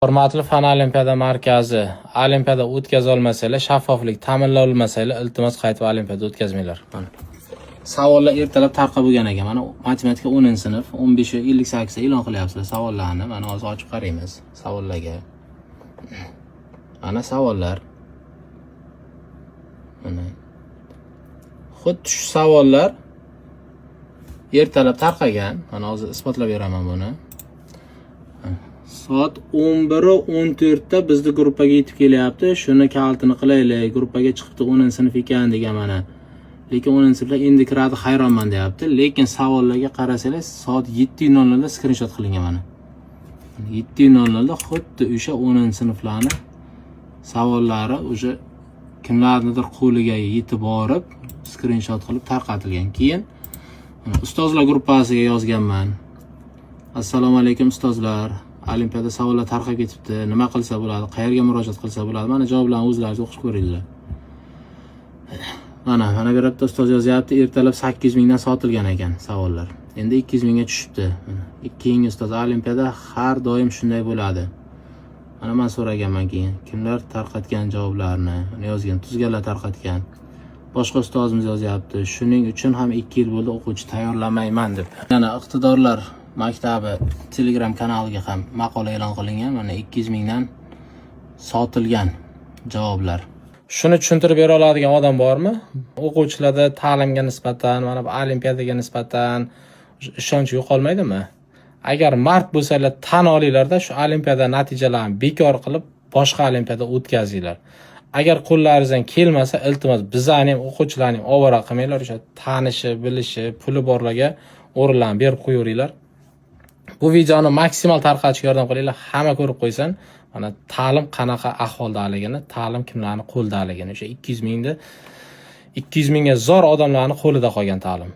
Hurmatli Fan olimpiada markazi, olimpiada o'tkazolmasanglar, shaffoflik ta'minlolmasanglar, iltimos, qaytib olimpiada o'tkazmanglar. Mana. Savollar ertalab tarqab bo'lgan ekan. Mana, matematika 10-sinf 15:58 da e'lon qilyapsizlar savollarni. Mana, hozir ochib qaraymiz savollarga. Mana savollar. Mana. Xuddi shu savollar ertalab tarqagan. Mana, hozir isbotlab beraman buni. Soat 11:14 da bizni gruppaga yetib kelyapti. Shuni kalitini qilaylik. Gruppaga chiqibdi, 10-sinf ekan degan mana. Lekin 10-sinflar endi kiradi, hayronman deyapti. Lekin savollarga qarasanglar, soat 7:00 da skrinshot qilingan mana. 7:00 da xuddi o'sha 10-sinflarni savollari уже kimlarnidir qo'liga yetib borib, skrinshot qilib tarqatilgan. Keyin mana ustozlar gruppasiga yozganman. Assalomu alaykum, ustozlar. Olimpiada savollar tarqab ketibdi. Nima qilsa bo'ladi? Qayerga murojaat qilsa bo'ladi? Mana, javoblarni o'zlaringiz o'qib ko'ringlar. Mana bu yerda ustoz yozyapti, ertalab 800 mingdan sotilgan ekan savollar. Endi 200 mingga tushibdi. Mana, keyingi ustoz: olimpiada har doim shunday bo'ladi. Mana, men so'raganman keyin, kimlar tarqatgan javoblarni? Mana, yozgan, tuzganlar tarqatgan. Boshqa ustozimiz yozyapti. Shuning uchun ham 2 yil bo'ldi o'quvchi tayyorlamayman deb. Yana Iqtidorlar maktabi Telegram kanaliga ham maqola e'lon qilingan. Mana, 200 mingdan sotilgan javoblar. Shuni tushuntirib bera oladigan odam bormi? O'quvchilarda ta'limga nisbatan, mana bu olimpiadaga nisbatan ishonch yo'qolmaydimi? Agar mard bo'lsanglar, tan olinglarda, shu olimpiada natijalarini bekor qilib, boshqa olimpiada o'tkazinglar. Agar qo'llaringizdan kelmasa, iltimos, bizlarni ham, o'quvchilarni ham ovora qilmanglar, o'sha tanishi, bilishi, puli borlarga o'rinlarni berib qo'yaveringlar. Bu videoni maksimal tarqatishga yordam qilinglar, hamma ko'rib qo'ysin. Mana, ta'lim qanaqa ahvoldaligini, ta'lim kimlarni qo'lidaligini, o'sha 200 mingni, 200 mingga zor odamlarni qo'lida qolgan ta'lim.